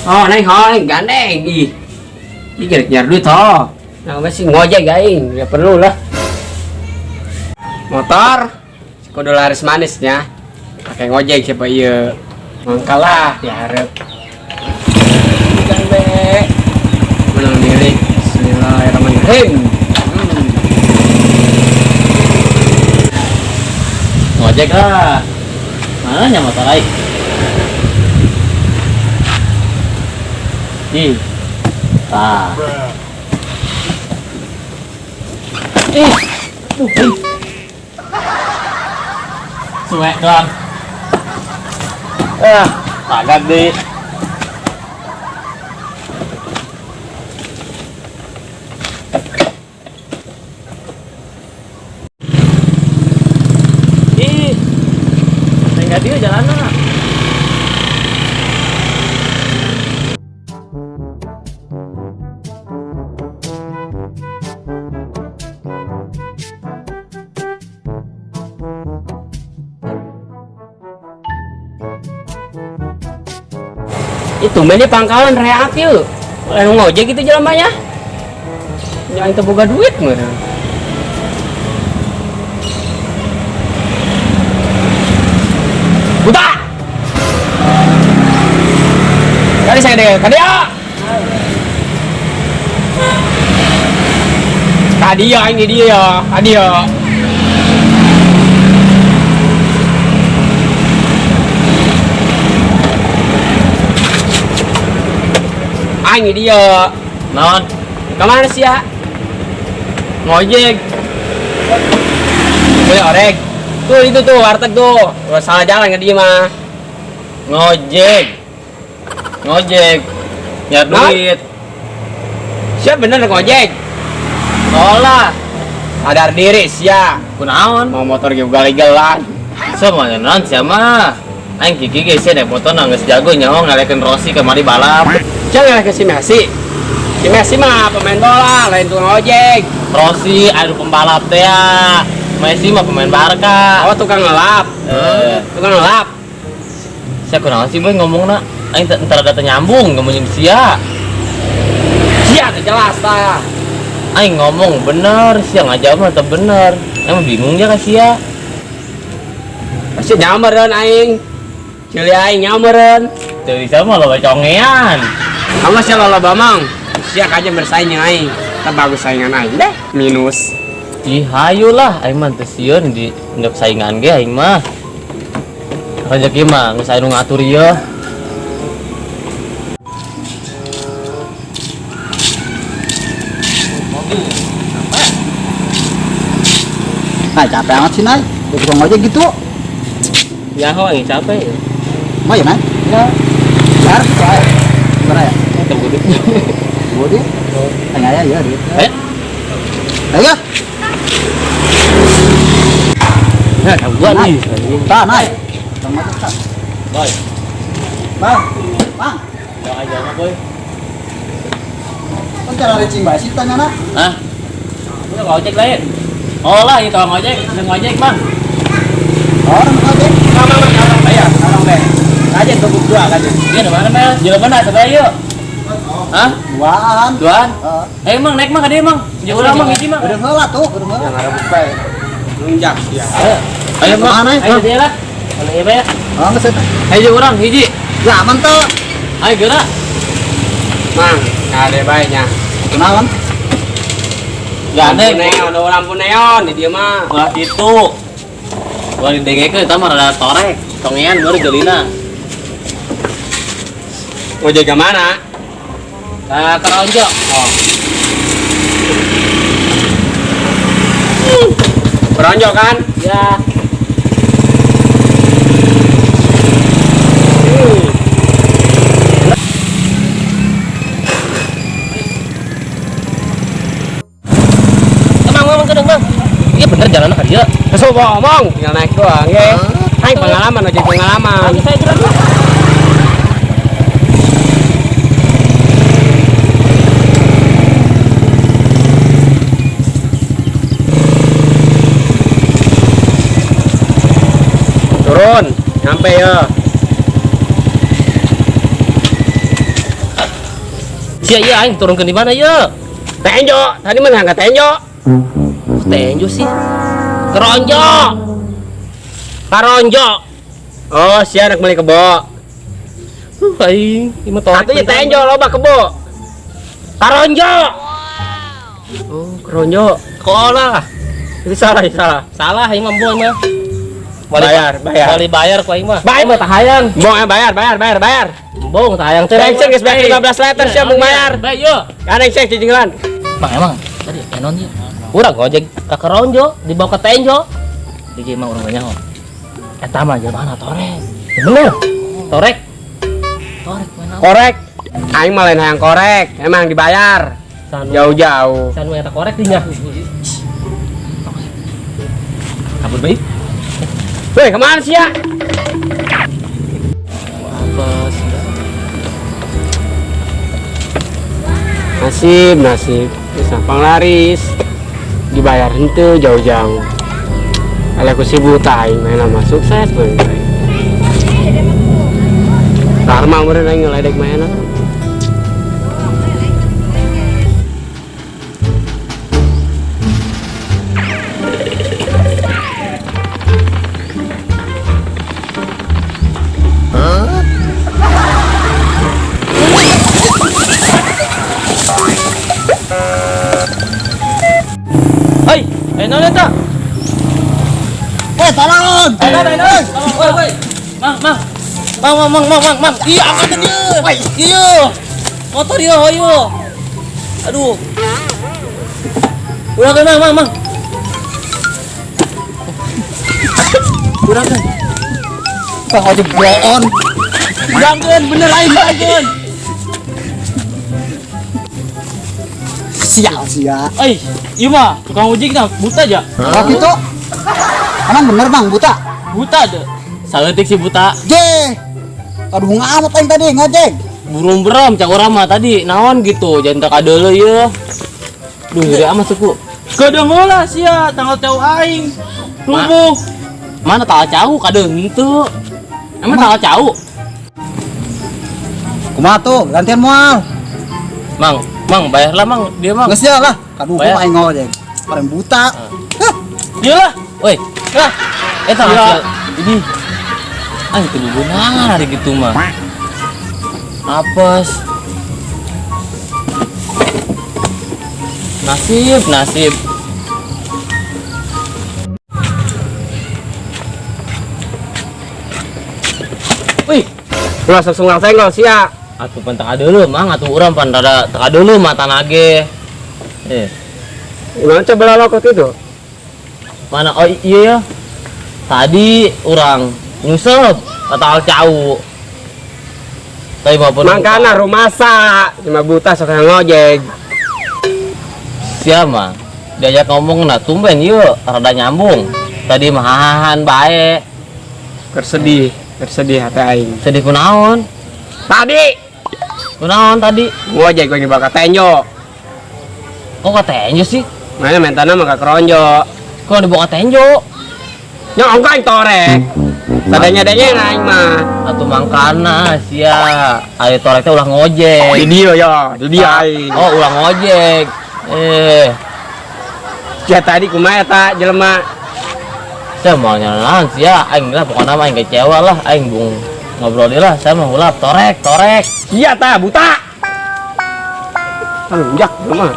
Oh, neng, oh, neng, gandeng. Ih. Ih, jadi nyari duit, oh. Nah, masih ngojek aing, ya perlu lah. Motor, si kudu laris manisnya. Pakai ngojek siapa iya. Mangkalah, diharap. Gandeng. Menang diri. Bismillahirrahmanirrahim. Ngojek lah. Mana nya motor aing? Ih. Tah. Ih. Duh, ih. Suwe doang. Ah, agak deh. Ih. Enggak dia jalan lah. Itu mainnya pangkalan reak yuk. Lain ngojek gitu jalannya. Jangan terbuka duit meureun. Buta. Kali saya deh, kali ya. Tadi ya ini dia ya, tadi ya. Aing dia. Naon? Kemana sih ya? Ngojek. Boleh orek. Tuh itu tuh warteg tuh. Gak salah jalan ke dia mah. Ngojek. Ngojek. Nyari duit. Siap bener ngojek. Tolak. Sadar diri sia. Kunaon? Mau motor ge ugal-ugalan. Semuanya naon sia mah. Aing kiki ge sia naik motor geus jago nyaho ngalekeun Rossi kamari balap. Jangan ke si Messi. Si Messi mah pemain bola, lain tukang ojek. Rossi anu pembalap teh ya. Messi mah pemain Barca. Oh, tukang ngelap. Tukang ngelap. Sia kunaon sih boy ngomongna? Aing entar ada nyambung ngomongin sia. Sia teh jelas tah. Aing ngomong bener, sia ngajawab mah teu bener. Emang bingung ya ka sia. Pasti nyampereun aing. Cili aing nyampereun. Teu bisa mah loba congean. Kamu sia loba mang. Sia kaja bersaing jeung aing. Teu bagus saingan aing deh. Minus. Ih, hayu lah aing mah teu sieun di ndek saingan ge aing mah. Rezeki mah geus aya nu ngatur ieu. Nah, capek amat sih, Nay. Tukang ojek gitu. Ya, ho, aing capek. Mau ya, Nay? Ya. Biar gitu aja. Gimana ya? Tunggu duit. Tunggu duit. Tanya aja ya duit. Ayo. Ayo. Nah, gua nih. Tah, Nay. Tukang ojek, tah. Boy. Bang. Bang. Jangan aja mah, Boy. Kan cara recing bae sih tanya, nak. Hah? Lu ngojek lain? Oh lah, itu tukang ojek, tukang ojek, Bang. Oh, tukang ojek. Bang, bang, bang, bayar, tolong deh. Kajian tunggu dua kajian. Iya, di mana, Mel? Jalan mana? Coba yuk. Hah? Duaan. Duaan? Heeh. Eh, Mang, naik Mang, kade Mang. Jauh urang Mang, hiji Mang. Udah heula tuh, udah heula. Yang ngarep bae. Lunjak sia. Ayo, Mang. Mana, Ayo dia lah. Mana ieu ya? Oh, geus eta. Ayo jeung urang hiji. Ya aman tuh. Ayo geura. Mang, kade bae nya. Kenalan. Gandeng. Neon, ada lampu neon di dia mah. Wah, itu. Wah, didengekeun eta mah rada torek. Tongean baru jelina. Mau jaga mana? Nah, keronjo. Oh. Keronjo kan? Ya. Emang ngomong ke dong, Bang. Iya bener jalan ke dia. Terus mau ngomong, tinggal naik doang, ya. Hai pengalaman, ojek pengalaman. Saya gerak. Turun, nyampe ya. Sia ieu aing turunkeun di mana ieu? Tenjo, tadi mana ka Tenjo? Tenjo sih. Keronjo. Karonjo. Oh, sia anak beli kebo. Aing, ieu mah torek. Atuh nya Tenjo loba kebo. Karonjo. Oh, keronjo. Kolah. Itu salah, itu salah. Salah aing mah boy mah. Bayar, bayar. Bali bayar ku aing mah. Bayar. Aing mah tah hayang. Bong, bayar, bayar, bayar, bayar. Bong tah hayang teh. Bensin geus bayar 15 liter sia mung bayar. Bae yo. Kan sih cicinglan. Bang emang tadi enon ieu. Urang ngojek ka Keronjo dibawa ke Tenjo. Di mah urang banyak. Eta mah jelema torek. Bener. Torek. Torek mana? Korek. Aing mah lain hayang korek, emang dibayar. Jauh-jauh. Sanu eta korek dinya. Kabur bae. Weh, kemana sih ya? Apa Nasib, nasib. Bisa panglaris. Dibayar henteu jauh-jauh. Kalau aku sih buta aing main mah sukses bae. Karma meureun aing ngeledek mainna. Hei, naon eta? Weh, tolong. Tolong, woi, woi. Mang, mang. Mang, mang, mang, mang, mang, mang. Iya, angkatan ieu. Iya. Motor ieu, ayo. Aduh. Udah kan, mang, mang, mang. Udah kan. Bang ojek bloon. Jangan, bener aing jangan. Sial sia. Eh, ieu mah tukang ojek tah buta aja. Oh gitu. Emang bener bang buta? Buta deh. Saeutik si buta. Je. Aduh ngamat aing tadi ngojek. Burung beram cak urang mah tadi naon gitu jangan tak kadeuleu ieu. Duh, nyeri amat suku. Kadeung heula sia tanggal cau aing. Rubuh. Mana tanggal cau kadeung henteu. Emang tanggal cau? Kumaha tuh gantian moal. Mang, mang bayarlah mang dia mang. Geus ya lah. Kaduh Bayar. aing ngojek. Paling buta. Hah. Dia lah. Woi, lah. Eta Iya. hasil ini. Ah, itu beunangan hari gitu mah. Apes. Nasib, nasib. Wih, Ulah sok sunggal senggol sia. atuh pan teu kadeuleu mang, atuh urang pan rada teu kadeuleu mah tanage. Gimana coba lalokot itu? Mana? Oh iya ya. Tadi urang nyusep atau cau. Tapi maupun Mangkana rumasa, cuma buta sok yang ngojek. Siapa? Diajak ngomong nah tumben yuk rada nyambung. Tadi mah hahahan bae. Tersedih, tersedih hati aing. Sedih kunaon? Tadi Kunaon tadi? ngojek gue dibawa ke Tenjo. Kok ke Tenjo sih? Mana mentana mah ke Keronjo. Kok dibawa ke Tenjo? Nyong aing torek. Sadanya-danya aing mah. Atuh mangkana sia. Ayo torek teh ulah ngojek. Di dia ya, di dia aing. Oh, ulah ngojek. Sia tadi kumaha eta jelema? Saya mau nyalain sia, aing lah pokoknya mah aing kecewa lah, aing bung ngobrol dia lah, saya mah ulah torek, torek. Sia ta buta. Tangjak jelema.